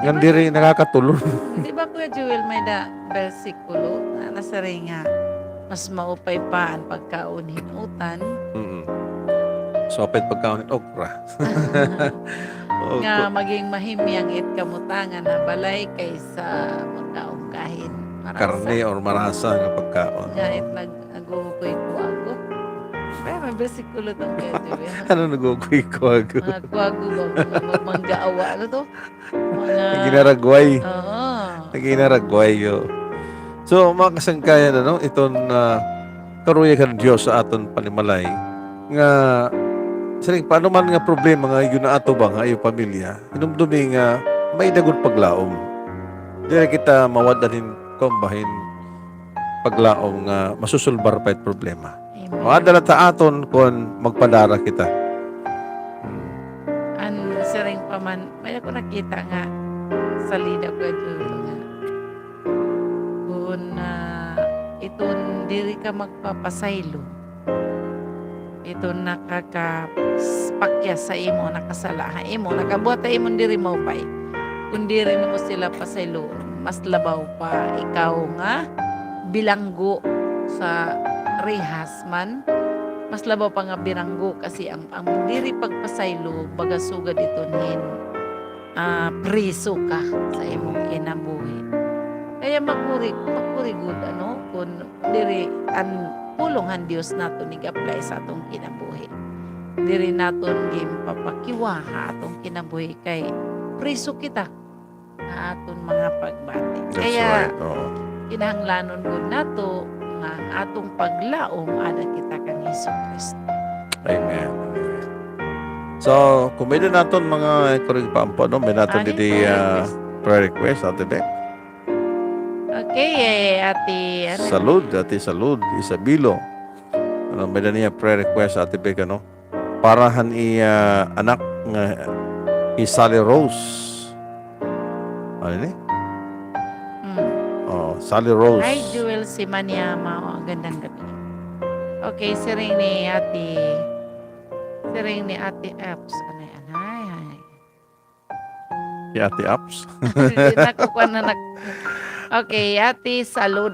Ngan diri nakakatulon. Di ba, Kuya Joel, may-ada bersikulo nga nasiring nga mas maupay pa an pagkaon hin utan. Mm. Mas maupay pagkaon hin okra. Nga maging mahimyang it kamutangan ha balay kaysa magkaon ka hin marasa. Karne or marasa nga pagkaon. Nga it nag-, nag-uukoy-kuwago. Pero may bersikulo tong kaya, di ba? Ano nag-uukoy-kuwago? Mga kuwago ba? Mga magmanggaawa. Ano to? Mga naginaragway. Oo. Naginaragway, oo. So, mga kasangkayan, ano, iton, ah, karuyag han Dios sa aton panimalay, nga, siring, paano man nga problema nga iyo naatubang ha iyo pamilya, hinumdumi nga may-ada gud paglaom. Diri kita mawad-an hin, kuan ba, hin paglaom nga masusulbar pa it problema. Amen. Maadala ta aton kon magpadara kita. Hmm. An siring pa man, may ako nakita nga salida ko ito nga. Kun, ah, iton diri ka magpapasaylo, iton nakakapakyas sa imo, nakasala ha imo, nakabuhat ha imo diri maupay. Kun diri nimo sila pasayloon, mas labaw pa ikaw nga bilanggo sa rehas man, mas labaw pa nga bilanggo kasi ang, ang diri pagpasaylo, baga sugad iton hin, ah, priso ka sa imong kinabuhi. Kaya makuri, makuri gud, ano, kun diri an pulong han Dios naton ig-apply sa aton kinabuhi. Diri naton ginpapakiwa ha aton kinabuhi kay priso kita ha aton mga pagbati. That's right, oo. Kaya kinahanglanon gud nato nga an aton paglaom ada kita kan Jesucristo. Amen. Amen. So, kon may-ada naton mga kurig paampo, no? May-ada naton didi, ah, prayer request, Ate Bec. Okay, eh, Ate, ano? Salud, Ate Salud Isabilo. Ano, may-ada niya prayer request, Ate Bec, ano? Para han iya anak nga hi Sally Rose. Ano ini? Hmm. Oh, Sally Rose. Hi, Jewel Simanyama. Oh, gandang gabi. Okay, siring ni Ate, siring ni Ate Eps. Ano yan? Hi, hi. Hi, Ate Eps. Hindi, nakukuha na nak-, okay, Ate Salud.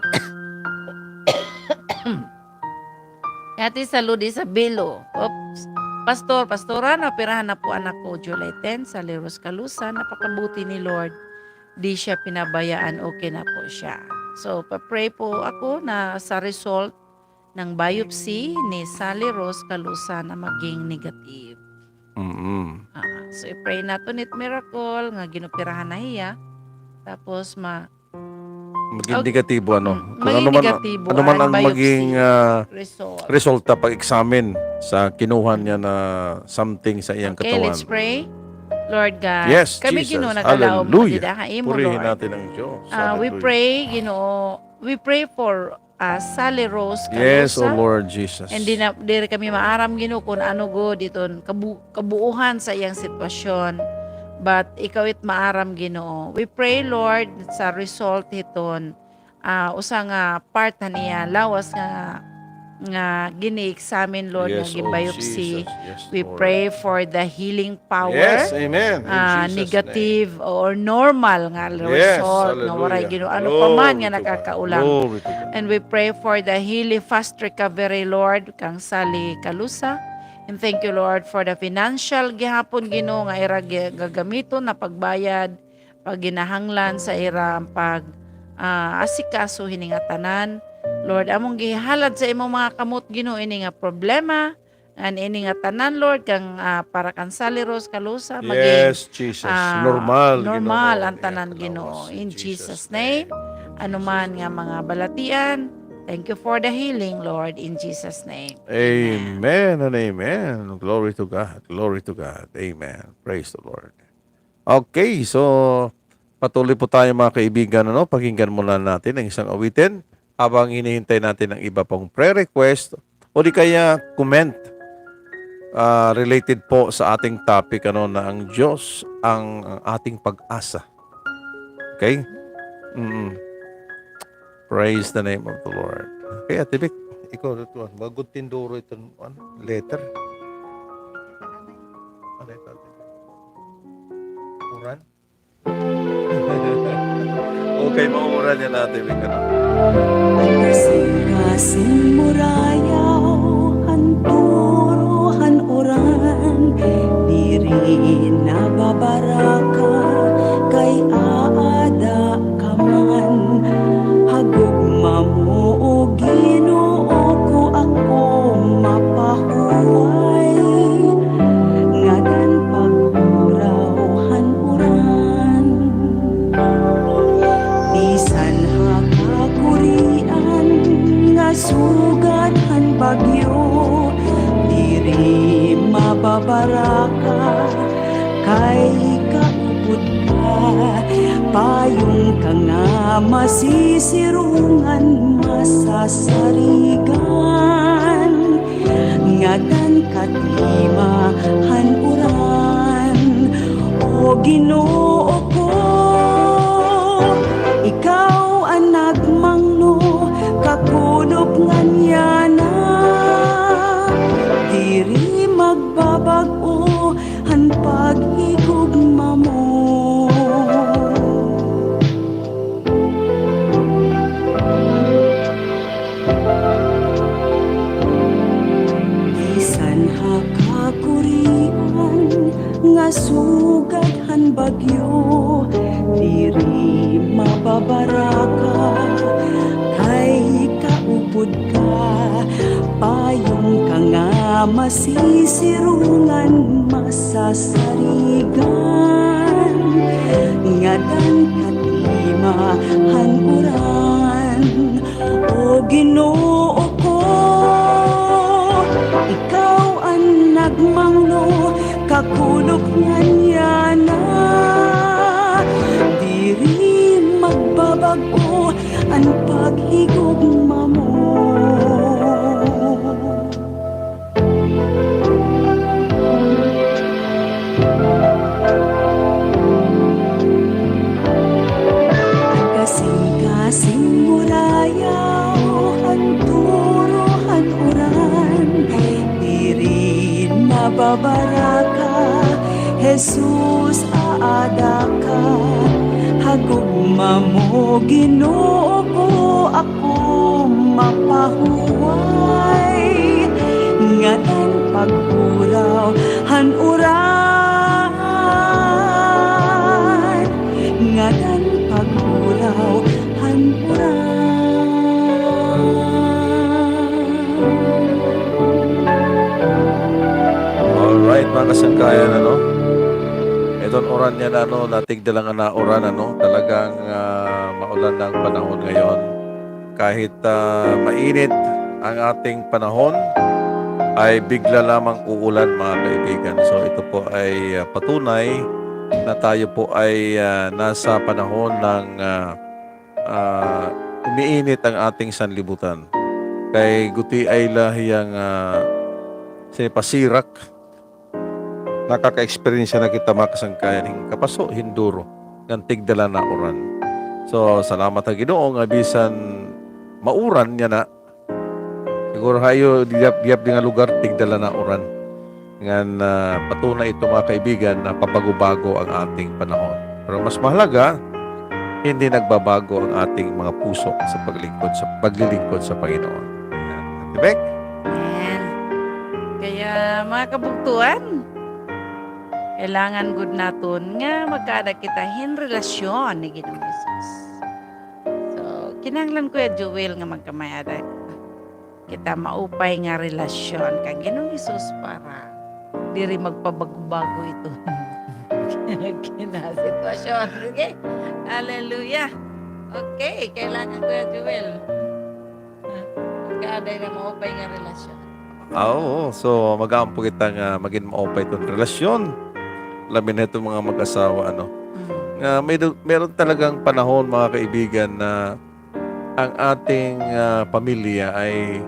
Ate Salud Isabelo. Oops. Pastor, Pastora, naoperahan na po anak ko July ten, Sally Rose Calusa. Napakabuti ni Lord. Di siya pinabayaan, okay na po siya. So, pa-pray po ako na sa result ng biopsy ni Sally Rose Calusa na maging negative. Mm. Ah, so, i-pray naton it miracle nga ginoperahan na hiya. Tapos, ma-, maging negatibo, ano? Mm, kung ano man, ano man ang maging, ah, resulta pag-examine sa kinuha niya na something sa iyang katawan. Okay, let's pray. Lord God, kami, Ginoo, nagkalaom dida ha imo, Lord. Yes, Jesus. Hallelujah. Purihin natin ang Diyos. Ah, we pray, Ginoo, we pray for, ah, Sally Rose Calusa. Yes, O Lord Jesus. And di na, diri kami maaram, Ginoo, kun ano gud iton kabu-, kabuuhan sa iyang sitwasyon. But ikaw it maaram, Ginoo. We pray, Lord, sa result hiton, ah, usa nga part han iya lawas nga nga gini-examine, Lord, nga gin-biopsy. We pray for the healing power. Yes, amen. In Jesus' name. Negative or normal nga result nga waray, Ginoo. Ano pa man nga nakakaulang. And we pray for the healing, fast recovery, Lord, kang Sally Calusa. And thank you, Lord, for the financial gihapon, Ginoo, nga ira gi-, gagamiton na pagbayad pagginahanglan sa ira pag, ah, asikaso hini nga tanan. Lord, among gihalad sa imo mga kamot, Ginoo, ini nga problema, ngan ini nga tanan, Lord, kang, ah, para kan Sally Rose Calusa, maging, yes, Jesus, ah, normal, normal Ginoo, an tanan, Ginoo. In Jesus' name, ano man nga mga balatian, thank you for the healing, Lord, in Jesus' name. Amen and amen. Glory to God. Glory to God. Amen. Praise the Lord. Okay, so patuloy po tayo, mga kaibigan, ano, pakinggan muna natin ang isang awitin habang hinihintay natin ang iba pang prayer request o di kaya comment, ah, related po sa ating topic, ano, na ang Diyos ang, ang ating pag-asa. Okay? Mm. Praise the name of the Lord. Okay, Ate Vic, ikaw, ito, bago tinduro itong, ano, letter. Ano ito, Ate Vic? Uran? Okay, mauran niya natin, Vic, ano? Kasing-kasing murayaw, han turo, han uran, diri nababaraka, kay aada ka man, ha gugma mo, O Ginoo ko, ako mapahuway, ngadan pagpuraw han uran. Bisan ha kakurian nga sugad han bagyo, diri mababaraka, kay kaupod ka, payong ka nga masisirungan, masasarigan, ngadan ka tima han uran. O Ginoo ko, ikaw an nagmangno, kakulop ngan yana, diri magbabag-o han paghigugma mo. Bisan ha kakurian nga sugad han bagyo, diri mababaraka, kay kaupod ka, payong ka nga masisirungan, masasarigan, ngadan ka tima han uran. O Ginoo ko, ikaw an nagmangno, kakulop ngan yana, diri magbabag-o an paghigugma mo. Kasing-kasing murayaw han turo han uran, diri nababaraka, Jesus, aada ka, ha gugma mo, Ginoo ko, ako mapahuway, ngadan pagpuraw han uran, ngadan pagpuraw han uran. Alright, mga kasangkayan, ano? Iton uran yana, ano, natigda la nga nauran, ano? Talagang, ah, maulan na ang panahon ngayon. Kahit, ah, mainit ang ating panahon, ay bigla lamang uulan, mga kaibigan. So, ito po ay, ah, patunay na tayo po ay, ah, nasa panahon ng, ah, ah, umiinit ang ating sanlibutan. Kay gutiay la hiyang, ah, sinipasirak, nakaka-eksperyensya na kita, mga kasangkayan, hin kapaso, hin duro, ngan tigda la nauran. So, salamat ha Ginoo nga bisan mauran yana, Siguro ha iyo, diyap, diyap di nga lugar, tigda la nauran. Ngan, ah, patunay ito, mga kaibigan, na pabago-bago ang ating panahon. Pero mas mahalaga, hindi nagbabago ang ating mga puso sa paglingkod, sa paglilingkod sa Panginoon. Ayan. Ate Bec? Amen. Kaya, mga kabugtuan, kailangan gud naton nga magkaada kita hin relasyon ni Ginoong Jesus. So, kinahanglan, Kuya Joel, nga magkamay-ada kita maupay nga relasyon kan Ginoong Jesus para diri magpabago-bago ito kinasitwasyon. Sige. Hallelujah. Okay, kailangan, Kuya Joel, magkaaday na maupay nga relasyon. Ah, oo. So, mag-aampo kita nga magin maupay iton relasyon. Labi na iton mga mag-asawa, ano. Mm. Nga may, meron talagang panahon, mga kaibigan, na ang ating, ah, pamilya ay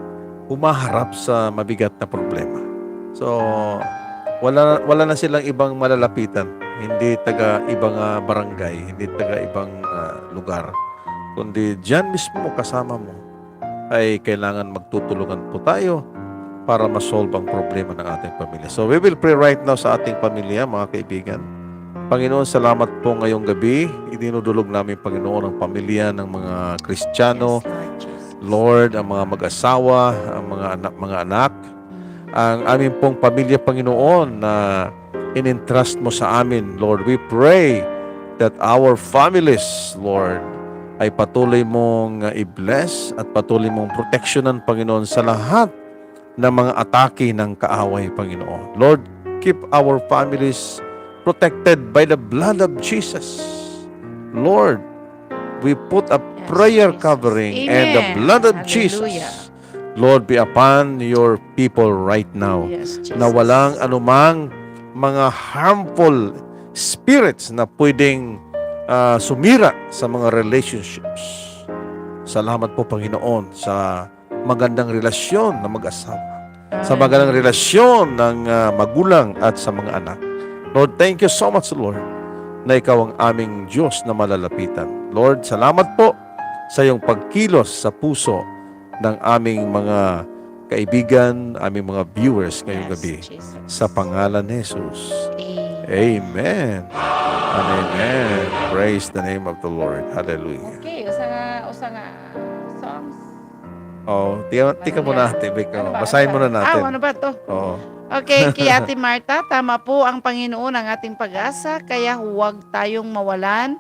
humaharap sa mabigat na problema. So, wala, wala na silang ibang malalapitan. Hindi taga ibang, ah, barangay, hindi taga ibang, ah, lugar. Kundi diyan mismo kasama mo ay kailangan magtutulungan po tayo para ma-solve ang problema ng ating pamilya. So, we will pray right now sa ating pamilya, mga kaibigan. Panginoon, salamat po ngayong gabi. Idinudulog namin, Panginoon, ang pamilya ng mga Kristiyano. Yes, Lord Jesus. Lord, ang mga mag-asawa, ang mga anak, mga anak, Mm. ang amin pong pamilya, Panginoon, na in-entrust mo sa amin, Lord. We pray that our families, Lord, ay patuloy mong, uh, i-bless at patuloy mong proteksyonan, Panginoon, sa lahat ng mga atake ng kaaway, Panginoon. Lord, keep our families protected by the blood of Jesus. Lord, we put a Yes, prayer Jesus. covering and the Amen. blood of Hallelujah. Jesus, Lord, be upon your people right now. Yes, Jesus. Na walang anumang mga harmful spirits na pwedeng, ah, sumira sa mga relationships. Salamat po, Panginoon, sa magandang relasyon ng mag-asawa, sa Amen. magandang relasyon ng, ah, magulang at sa mga anak. Lord, thank you so much, Lord, na ikaw ang aming Diyos na malalapitan. Lord, salamat po sa iyong pagkilos sa puso ng aming mga kaibigan, aming mga viewers ngayong Yes, gabi. Jesus. Sa pangalan ni Jesus. Amen. Amen. And amen. Praise the name of the Lord. Hallelujah. Okay, usa nga, usa nga songs. Oh, tika, tika Ano muna, yan? Ate Bec, Ano oh. ba? Basahin Ano muna ba? natin. Ah, ano ba to? Oo. Okay, kay Ate Martha, tama po, ang Panginoon ang ating pag-asa, kaya huwag tayong mawalan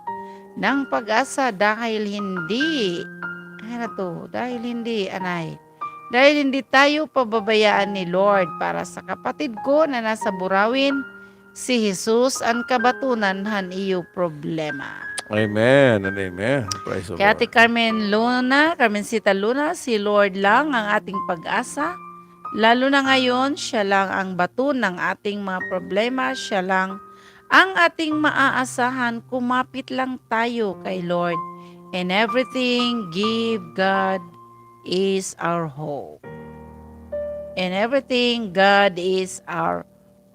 ng pag-asa dahil hindi, ano to? Dahil hindi, anay. Dahil hindi tayo pababayaan ni Lord. Para sa kapatid ko na nasa Burauen, si Jesus an kabatunan han iyo problema. Amen and amen. Praise the Lord. Kay Ate Carmen Luna, Carmencita Luna, si Lord lang ang ating pag-asa. Lalo na ngayon, siya lang ang baton ng ating mga problema, siya lang ang ating maaasahan. Kumapit lang tayo kay Lord. In everything, give God is our hope. In everything, God is our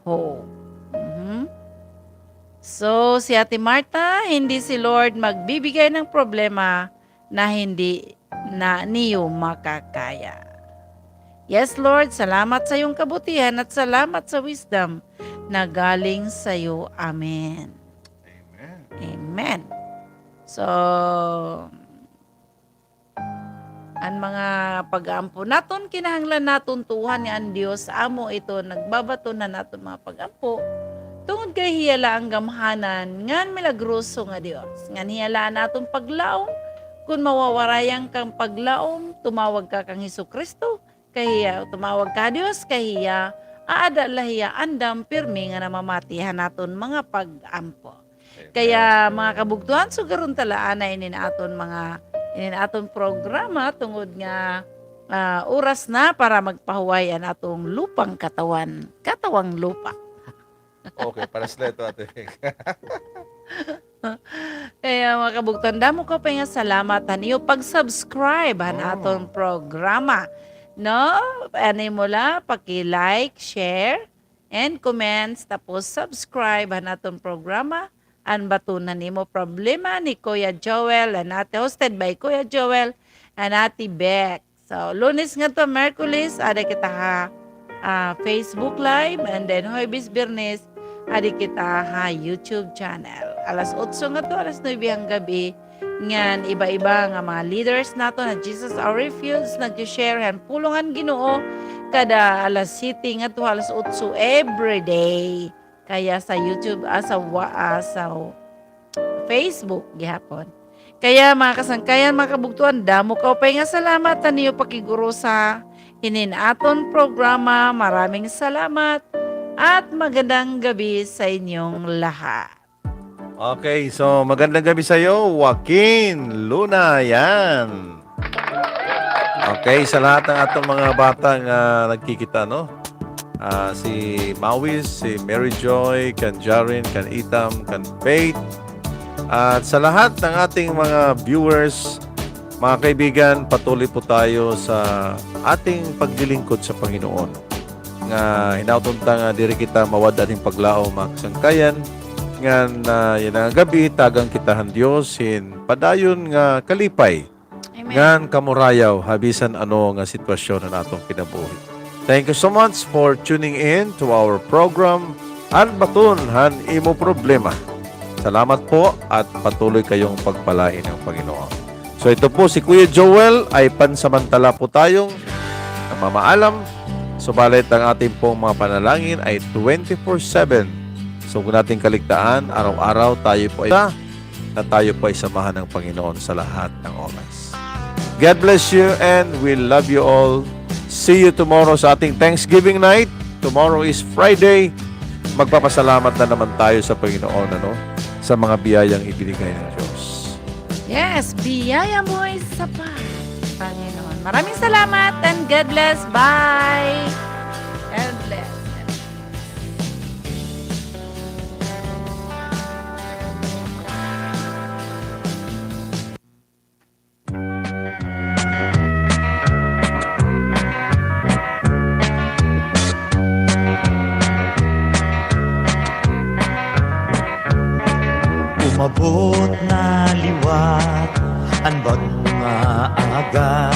hope. Mhm. So, si Ate Martha, hindi si Lord magbibigay ng problema na hindi na niyo makakaya. Yes, Lord, salamat sa iyong kabutihan at salamat sa wisdom na galing sa iyo. Amen. Amen. Amen. So, an mga pag-aampo naton, kinahanglan naton tuohan nga an Dios amo ito nagbabaton han aton mga pag-ampo, tungod kay hiya la an gamhanan ngan milagroso nga Dios, ngan hiya la an aton paglaom. Kon mawawarayan ka han paglaom, tumawag ka kan Jesu-Cristo, kay hiya, tumawag ka ha Dios, kay hiya, aada la hiya andam pirmi nga namamati han aton mga pag-ampo. Amen. Kaya, mga kabugtoan, sugaron ta la anay inin aton mga, inin aton programa tungod nga, ah, oras na para magpahuway an aton lupang katawan, katawang lupa. Okay, pares la ito, Ate Bec. Kaya, mga kabugtoan, damo ko pa nga salamat han iyo pag-subscribe han aton programa. No? Ano mo la, paki-like, share, and comments, tapos subscribe han aton programa, An Baton han Imo Problema ni Kuya Joel and Ate, hosted by Kuya Joel and Ate Bec. So, Lunes ngadto ha Miyerkules, ada kita ha, ah, Facebook Live, and then Huwebes, Biyernes, ada kita ha YouTube channel. Alas otso ngadto alas nuebe han gab-i, ngan iba-iba nga mga leaders naton ha Jesus Our Refuge, nagsi-share han pulong han Ginoo kada alas siyete ngadto alas otso every day. Kaya sa YouTube, ah, sa wa-, ah, sa Facebook gihapon. Kaya, mga kasangkayan, mga kabugtoan, damo kaupay nga salamat han iyo pakig-urusa hinin aton programa. Maraming salamat at magandang gabi sa inyong lahat. Okay, so magandang gabi sa iyo, Joaquin Luna, yan. Okay, sa lahat ng ating mga bata nga nagkikita, no? Ah, si Mawis, si Mary Joy, kan Jaren, kan Itam, kan Faith, at sa lahat ng ating mga viewers, mga kaibigan, patuloy po tayo sa ating paglilingkod sa Panginoon. Nga hinaot unta nga diri kita mawad-an hin paglaom, mga kasangkayan, ngan, ah, yana nga gab-i, tagan kita han Dios hin padayon nga kalipay. Amen. Ngan kamurayaw ha bisan ano nga sitwasyon han aton kinabuhi. Thank you so much for tuning in to our program, An Baton han Imo Problema. Salamat po at patuloy kayong pagpalain ng Panginoon. So ito po si Kuya Joel ay pansamantala po tayong namamaalam. Subalit ang ating pong mga panalangin ay twenty-four seven. So huwag nating kaligtaan, araw-araw tayo po ay na tayo po ay samahan ng Panginoon sa lahat ng oras. God bless you and we love you all. See you tomorrow sa ating Thanksgiving night. Tomorrow is Friday. Magpapasalamat na naman tayo sa Panginoon, ano, sa mga biyayang ibinigay ng Diyos. Yes, biyaya mo'y sapat, Panginoon. Maraming salamat and God bless. Bye. God bless. Umabot na liwat an bag-o nga aga,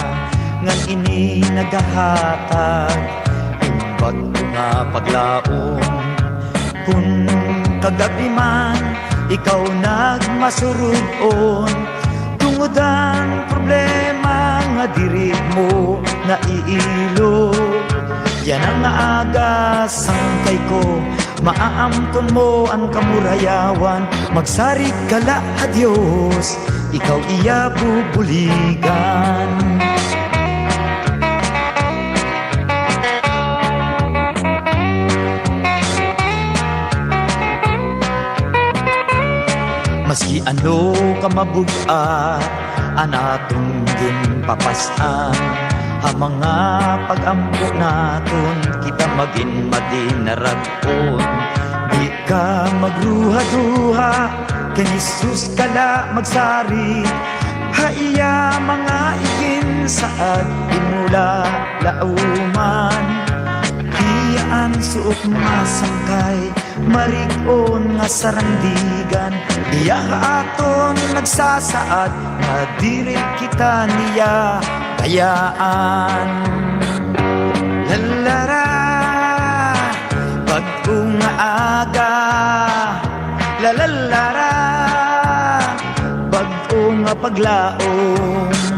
ngan ini nagahatag hin bag-o nga paglaom. Kun kagab-i man ikaw nagmasurud-on, tungod han problema nga diri mo naiilo. Yana nga aga, sangkay ko, maaamton mo an kamurayawan. Magsarig ka la ha Dios, ikaw iya bubuligan. Maski ano ka mabug-at an aton ginpapas-an, ha mga pag-ampo naton kita magin madinarag-on. Di ka magruha-ruha, kan Jesus ka la magsarig. Ha iya mga iginsaad, di mo la lauman. Hiya an suot masangkay, marig-on nga sarandigan. Hiya ha aton nagsasaad, nga diri kita niya bayaan. Lalara, bag-o nga aga. Lalalara, bag-o nga paglaom.